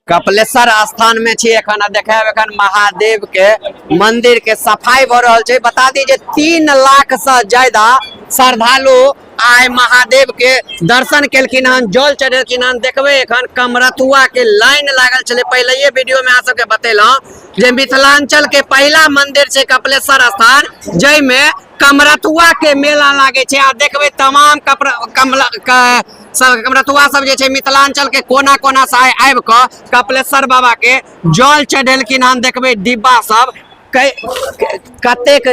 कपिलेश्वर स्थान में छी एखन आ देखायब एखन महादेव के मंदिर के सफाई भऽ रहल छै। बता दी जे 3 लाख से ज्यादा श्रद्धालु आइ महादेव के दर्शन केलखिन हन, जल चढ़ेलखिन हन। देखबै एखन कमरथुआ के लाइन लागल छलै। पहिले वीडियो में अहाँ सबके बतेलहुँ जे मिथिलांचल के पहिला मंदिर छै कपिलेश्वर स्थान, जाहिमे कमरथुआ के मेला लागे छै। आ देखबै तमाम कपड़ा कमला सब कमरथुआ सब जे छै मिथिलांचल के कोना कोना से आबि कऽ कपिलेश्वर बाबा के जल चढ़ेलखिन हन। देखबै डिब्बा सब कतेक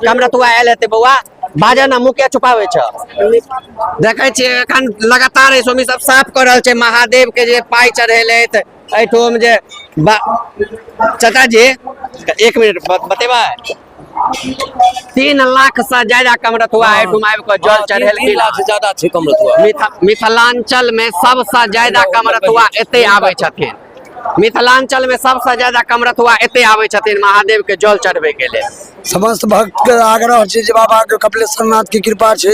कमरथुआ आयल हेतै। बौआ बाजऽ ना, मुँह किया छुपाबै छ? देखै छियै एखन लगातार एहि स्वामी सब साफ कऽ रहल छै महादेव के जे पाइ चढ़ेलथि एहिठाम जे चाचा जी एक मिनट बतेबै। 3 लाख से ज्यादा कमरथुआ एहिठाम आबि कऽ जल चढ़ेलखिन। 3 लाख से ज्यादा छै कमरथुआ। मिथिलांचल में सबसे ज्यादा कमरथुआ एते आबै छथिन। मिथिलांचल में सबसे ज्यादा कमरथुआ एते आबै छथिन महादेव के जल चढ़बै के लेल। समस्त भक्त के आग्रह छै जे बाबा के कपिलेश्वर नाथ के कृपा छै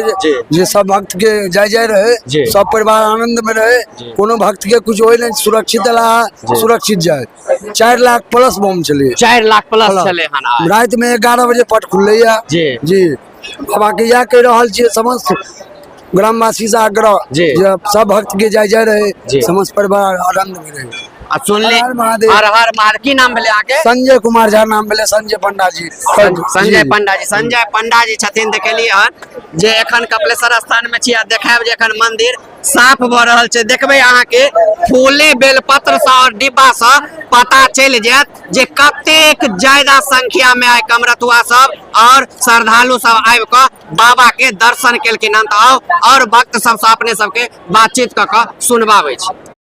जे सब भक्त के जय जय रहे, सब परिवार आनंद में रहे, कोनो भक्त के कुछ होय नहीं, सुरक्षित अला सुरक्षित जाए। 4 लाख प्लस बम छलै। 4 लाख प्लस छलै हन आइ। राति में 11 बजे पट खुललै। जी बाबा के इएह कहि रहल छियै समस्त ग्रामवासी से आग्रह जे सब भक्त के जय जय रहे, समस्त परिवार आनंद में रहे। आ सुनली हर हर महादेव। हर हर महादेव। की नाम भेलै अहाँके? संजय कुमार झा नाम भेलै, संजय पंडा जी। संजय पंडा जी। संजय पंडा जी छथिन। देखेलियै हन जे एखन कपिलेश्वर स्थान में छी आ देखायब जे एखन मंदिर साफ भऽ रहल छै। देखबै अहाँके फूले बेलपत्र सँ और डिब्बा सँ पता चलि जायत जे कतेक ज्यादा संख्या में आइ कमरथुआ सब और श्रद्धालु सब आबि कऽ बाबा के दर्शन केलखिन हन। तऽ आउ और भक्त सबसँ अपने सबके बातचीत कऽ कऽ सुनबाबै छी।